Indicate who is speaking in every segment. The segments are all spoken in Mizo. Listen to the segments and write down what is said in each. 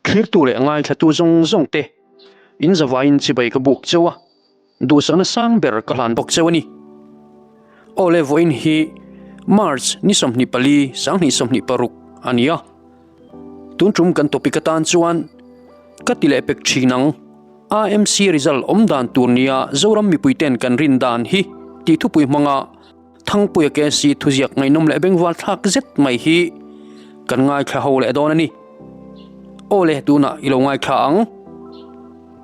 Speaker 1: Thlirtu leh ngaithlatu zawng zawng te in zavaiin chibai ka buk cheu a, duhsakna sang ber ka hlan bawk cheu a ni. Aw le vawiin hi March ni 24 2026 a ni a, tun tum kan topic atan chuan ka ti leh pek thin ang. AMC result awm dan tur nia Zoram mipuiten kan rin dan hi tih thupui hmanga Thangpuia KC thuziak ngaihnawm leh bengval thlak zet mai hi kan ngaithla ho leh dawn a ni. Aw le, tunah i lo ngaithla ang.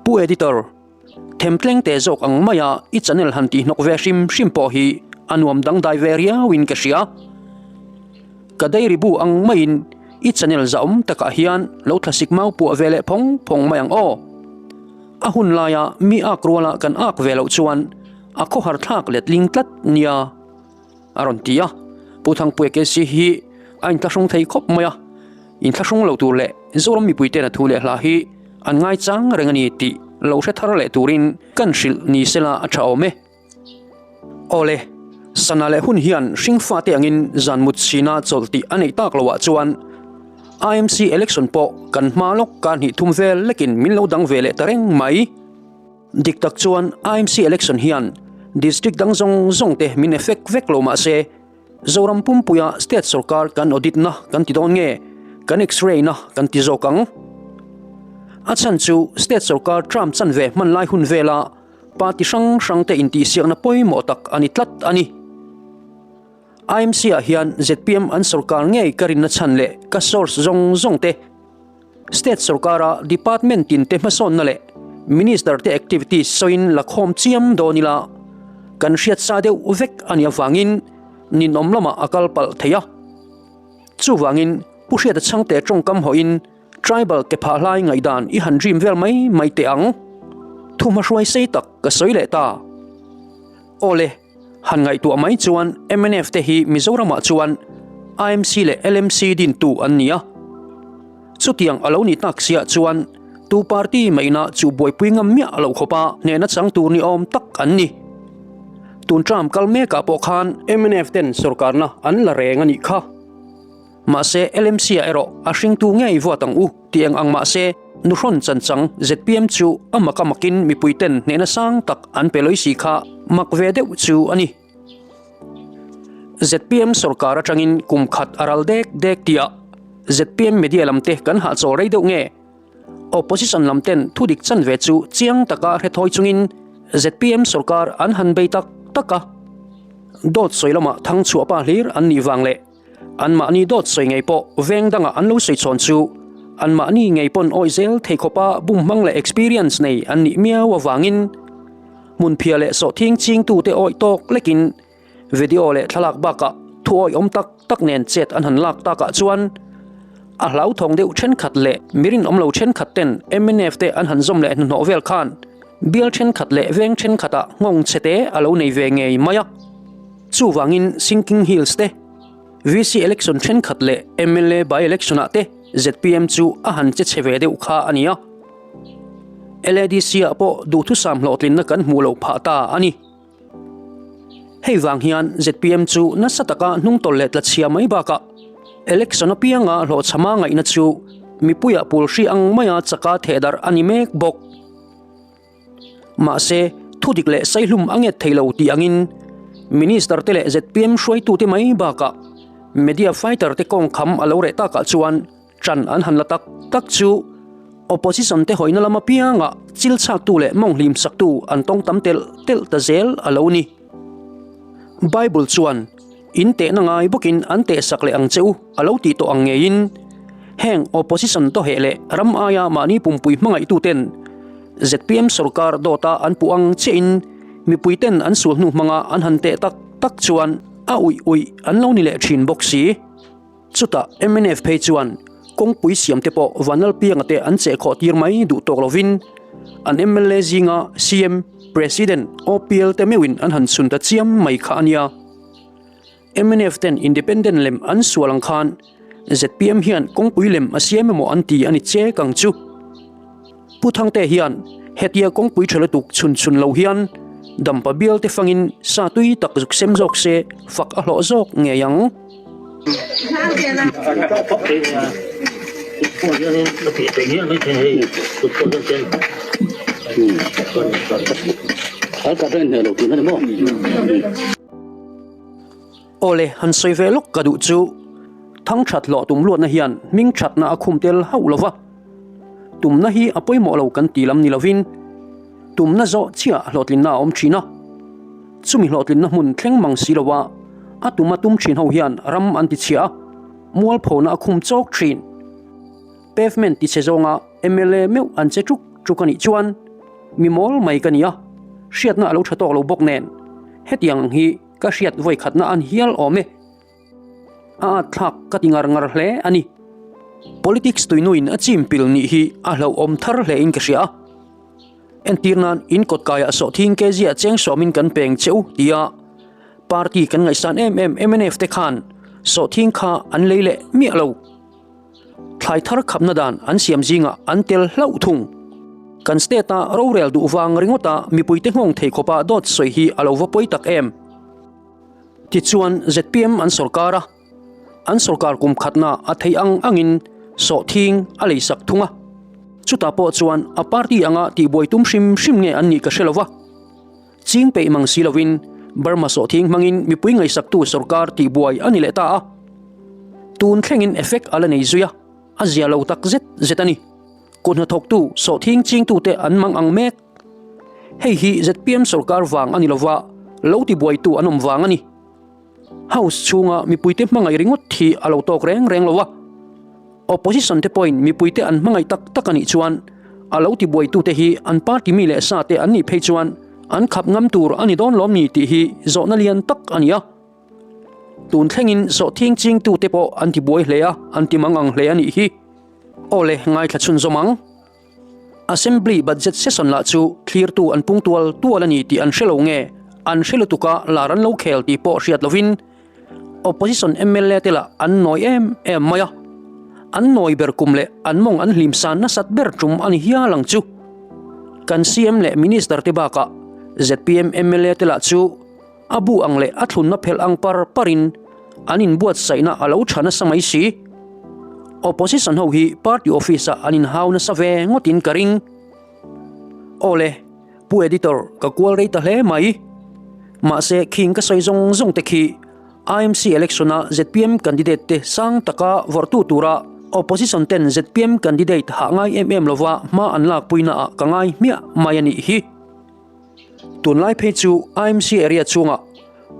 Speaker 1: Pu Editor, themtleng teh zawk ang maia i channel han tihhnawk ve hrim hrim pawh hi a nuam dangdai ve riauin ka hria. Ka dairy bu ang maiin i channel zahawm takah hian lo thlasik mau puah ve leh phawng phawng mai ang aw. A hun laia mi ak ruala kan ak ve loh chuan a khawhar thlak letling tlat nia a rawn ti a. Pu Thangpuia KC hi a inthlahrung thei khawp mai a, inthlahrung lo tur leh Zoram mipuiten a thu leh hla hi an ngaichang reng a ni tih lo hre thar leh turin kan hrilh ni sela a tha awm e. Awle, sana leh hun hian hringfate angin zan mut chhina chawlh tih a neih tak loah chuan IMC election pawh kan hma lawk kar hnih thum vel lekin min lo dang ve leh ta reng mai. Dik tak chuan IMC election hian district dang zawng zawng te min effect vek lo mah se Zoram pumpuia state sorkar kan audit na kan ti dawn nge kan x-ray na kan ti zawk ang. A chhan chu state sorkar term chanve hman lai hun vela Party hrang hrang te intihsiakna pawimawh tak a ni tlat a ni. IMC ah hian zpm an sorkar ngei ka rinna chhan leh ka source zawng zawng te, State sorkara department tin te hmasawnna leh Minister te activities sawiin la khawm chiam dawn ila kan hriat sa deuh vek a nih avangin ninawm lamah a kal palh thei a. Chuvangin Pu Hriata Chhangte tawngkam hawhin Tribal ke phah hlai ngaihdan i han dream vel mai mai teh ang. Thu hmahruai sei tak ka sawi leh ta. Awle, han ngaihtuah mai chuan mnf te hi Mizoramah chuan IMC leh LMC dintu an ni a. Chutiang a lo nih tak siah chuan tu party maina chu buaipui ngam miah loh khawpa hnehna chang tur ni awm tak an ni. Tun term kal mekah pawh khan mnf ten sorkarna an la reng a nih kha. Mahse, LMC ah erawh a hringtu ngei vuat ang u tih eng ang mahse, nuhrawn chanchang zpm chu a mak a makin mipui ten hnehna sang tak an pe lawisi kha mak ve deuh chu a ni. Zpm sorkar atangin kum khat a ral dek dek tihah zpm media lam te kan hahchawl rei deuh nge? Opposition lam ten thudik chanve chu chiang taka hre thawi chungin zpm sorkar an han bei tak tak a. Dawt sawi lamah thangchhuah pa hlir an nih vang leh Anmahni dawt sawi ngei pawh veng dangah an lo sawi chhawn chu anmahni ngei pawn awih zel thei khawpa bum hmang leh experience nei an nih miau avangin hmunphiah leh sawhthing chingtute awih tawk lekin video leh thlalak bakah thu awih awm tak tak nen chet an han lak takah chuan a hlauthawng deuh thenkhat leh mi rinawm lo thenkhat ten mnf te an han zawm leh hnuhnawh vel khan bial thenkhat leh veng thenkhatah nghawng chhe te a lo nei ve ngei mai a. Chuvangin Sinking Hills te, VC election thenkhat leh mla by election ah te zpm chu a han che chhe ve deuh kha a ni a. LADC ah pawh duhthusam hlawhtlinna kan hmuh loh phah ta a ni. Hei vang hian zpm chu nasa taka hnungtawlh leh tlachhia mai bakah election apianga hlawhchhama ngaihna chu mipuiah pul hri ang maia chaka thehdarh a ni mek bawk. Mahse, thudik leh saihlum a nget thei lo tih angin Minister te leh zpm hruaitute mai bakah media fighter te kawngkham a lo reh takah chuan ṭan an han la tak tak chu opposition te hawina lam apiangah chil chhaktu leh mawng hlimsaktu an tawng tam telh telh ta zel a lo ni. Bible chuan In tehna ngai bawkin an tehsak leh ang che u a lo tih tawh ang ngeiin heng opposition tawheh leh ram aia mahni pumpui hmangaihtuten zpm sorkar dawta an puh ang chiahin mipuiten an sul hnu hmanga an han teh tak tak chuan a uih uih an lo ni leh thin bawk si. Chutah mnf phei chuan kawngpui siam te pawh Vanlalpianga te an cheh khawh tir mai duh tawk lovin an mla zinga CM, President, OPL te meuhin an han chhun ta chiam mai kha a nia. Mnf ten independent lem an sual ang khan zpm hian kawngpui lem a siam emaw an ti a ni chek ang chu. Pu Thangte hian hetia kawngpui tha lutuk chhun chhun lo hian dampa bial te fangin sa tui tak zuk sem zawk se fak a hlawh zawk ngei ang.
Speaker 2: pawh hianin ka tih theih hial mai thei hei kut pawh hian chen
Speaker 3: An kap a inhmeh lo tihna ni maw?
Speaker 1: Awle, han sawi ve lawk ka duh chu thangthat hlawh tum luatna hian hming thatna a khum tel hauh lo va, tumna hi a pawimawh lo kan ti lam ni lovin tumna zawh chiah hlawhtlinna a awm thin a, chumi hlawhtlinna hmun thleng mang si lova a tum a tum thin ho hian ram an ti chhia a, mualphona a khum chawk thin. Pavement ti chhe zawnga mla meuh an che tuk tuk a nih chuan mi mawl mai ka ni a, hriatna a lo tha tawk lo bawk nen hetiang ang hi ka hriat vawi khatna an hial awm e. A at thlak ka ti ngar ngar hle a ni. Politics tuinuin a chim pil nih hi a hlauhawm thar hle in ka hria a. Entir nan in kawt kaiah sawhthing kg ah cheng sawmin kan peng che u tia party kan ngaihsan em em mnf te khan sawhthing kha an lei leh miah lo. Thlai thar khapna dan an siam zingah an tel hlauh thung. Kan state-a rorel duh vang ringawta mipuite nghawng thei khawpa dawt sawi hi a lo va pawi tak em? Tichuan zpm an sawrkar a, an sawrkar kum khatna a theih ang angin sawhthing a leisak thung a. Chutah pawh chuan a party anga tihbuai tum hrim hrim nge an nih ka hre lo va. Ching peih mang si lovin Burma sawhthing hmangin mipui ngaihsaktu sawrkar tihbuai a ni leh ta a. Tun thlengin effect a la nei zui a, a zia lo tak zet zet a ni. Kut hnathawktu sawhthing chingtute an mang ang mek. Hei hi zpm sawrkar vang a ni lova, lo tibuaitu an awm vang a ni. House chhunga mipuite hmangaih ringawt hi a lo tawk reng reng lo a, Opposition te pawhin mipuite an hmangaih tak tak a nih chuan a lo tibuaitute hi an party mi leh sa te an nih phei chuan an khap ngam tur a ni dawn lawm ni tih hi zawhna lian tak a ni a. Tun thlengin sawhthing chingtute pawh an tibuai hle a, an ti mang ang hle a nih hi. Awle, ngaithla chhunzawm ang. Assembly budget session lah chu thlirtu an pung tual tual a ni tih an hre lo nge, an hre lutuk a lar an lo khel tih pawh hriat lovin Opposition mla te lah an nawi em em mai a, an nawi ber kum leh an mawng an hlim san nasat ber tum a ni hial ang chu. Kan CM leh Minister te bakah zpm mla te lah chu A bu ang leh a thlunna phelh ang par parin an inbuatsaihna a lo tha nasa mai si. Opposition ho hi party office ah an inhau nasa ve ngawtin ka ring. Awle, Pu Editor, ka kual rei ta hle mai. Mahse, khing ka sawi zawng zawng te khi IMC election a zpm candidate te sang taka vawrhtu tura opposition ten zpm candidate hah ngai em em lova hma an lakpuina ah ka ngai hmiah mai a nih hi. Tunlai phei chu IMC area chhungah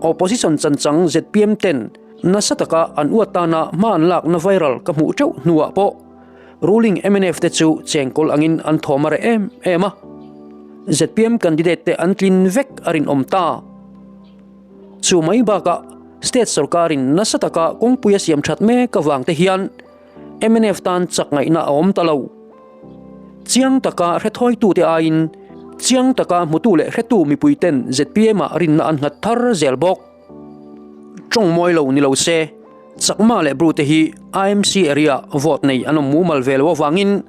Speaker 1: opposition chanchang zpm ten nasa taka an uat tana hma an lakna viral ka hmuh teuh hnuah pawh ruling mnf te chu chengkawl angin an thawm a reh em em a, zpm candidate te an tlin vek a rinawm ta. Chu mai bakah state sorkarin nasa taka kawngpui a siam that mek avang te hian mnf tan chak ngaihna a awm ta lo. Chiang taka hrethawitute aiin chiang taka hmutu leh hretu mipuiten zpm-ah rinna an nghat thar zel bawk. Tawng mawi lo ni lo se, Chakma leh Bru te hi IMC area vote nei an awm mumal ve lo avangin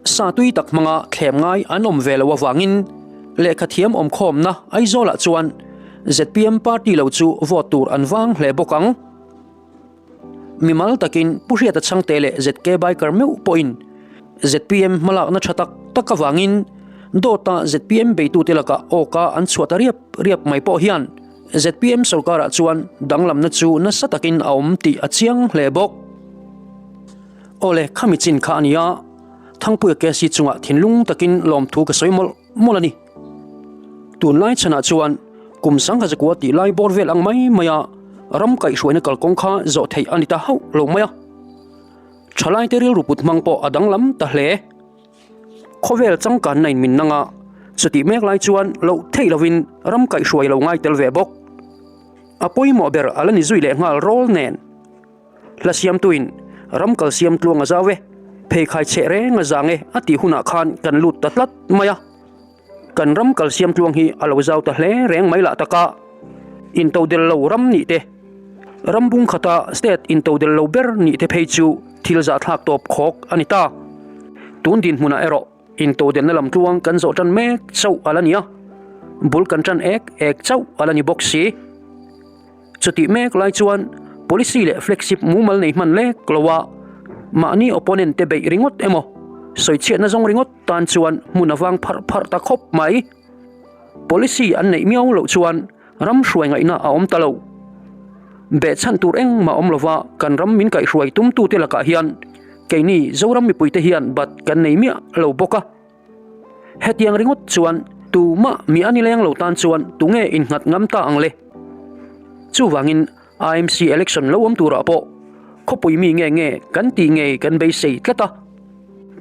Speaker 1: sa tui tak hmanga thlem ngai an awm ve lo avangin lehkha thiam awmkhawmna Aizawlah chuan zpm party lo chu vote tur an vang hle bawk ang. Mimal takin Pu Hriata Chhangte leh ZK Biker meuh pawhin zpm hmalakna tha tak tak avangin dawta zpm beitute lakah awka an chhuah ta riap riap mai pawh hian zpm sorkarah chuan danglamna chu nasa takin a awm tih a chiang hle bawk. Awle, khami chin kha a nia, Thangpuia KC chungah thinlung takin lawmthu ka sawi mawlh mawlh a ni. Tunlai chhanah chuan kum sangha zakua tih lai bawr vel ang mai maia ram kaihhruaina kalkawng kha zawh theih a ni ta hauh lo mai a. Thalaite rilru put hmang pawh a danglam ta hle. Khawvel changkanna in min nang a, chutih mek lai chuan loh theih lovin ram kaihhruai lo ngai tel ve bawk. A pawimawh ber a la ni zui leh nghal rawl nen. Hla siamtuin ram kal siam tluang a zau e, pheikhai chheh reng a zang e a tih hunah khan kan lut ta tlat mai a. Kan ram kal siam tluang hi a lo zau ta hle reng mai lah taka intodel lo ram nih te, ram bung khata state intodel lo ber nih te phei chu thil zahthlak tawp khawk a ni ta. Tun dinhmunah erawh intodelna lam tluang kan zawh tan mek chauh a la ni a, bul kan tan ek ek chauh a la ni bawk si. Chutih mek lai chuan policy leh flagship mumal nei hman lek lo a. Mahni opponent te beih ringawt emaw, sawichhiatna zawng ringawt tan chuan hmun a vang pharh pharh ta khawp mai. Policy an neih miau loh chuan ram hruai ngaihna a awm ta lo. Behchhan tur engmah awm lova kan ram min kaihhruai tumtute lakah hian keini Zoram mipuite hian bat kan nei miah lo bawk a. Hetiang ringawt chuan tumah mi a ni leng lo tan chuan tunge innghat ngam ta ang le? Chuvangin IMC election lo awm turah pawh khawpui mi nge nge kan tih ngei kan beisei tlat a.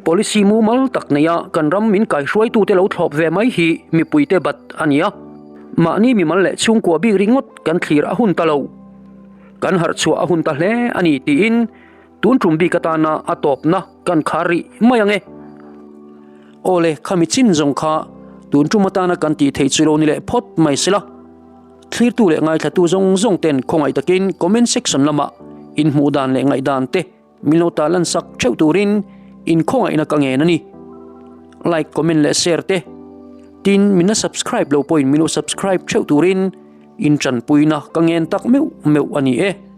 Speaker 1: Policy mumal tak neia kan ram min kaihruaitute lo thlawp ve mai hi mipuite bat a ni a. Mahni mimal leh chhungkua bik ringawt kan thlir a hun ta lo. Kan harhchhuah a hun ta hle a ni tiin Tun tum bik atana a tawpna kan khar rih mai ang e. Awle, khami chin zawng kha tun tum atana kan tih theih chu lo ni leh phawt mai sela. Thlirtu leh ngaithlatu zawng zawng ten khawngaih takin comment section lamah inhmuh dan leh ngaihdan te min lo tarlan sak theuh turin in khawngaihna ka ngen a ni. Like, comment leh share te tin min la subscribe lo pawhin min lo subscribe theuh turin in tanpuina ka ngen tak meuh meuh a ni e.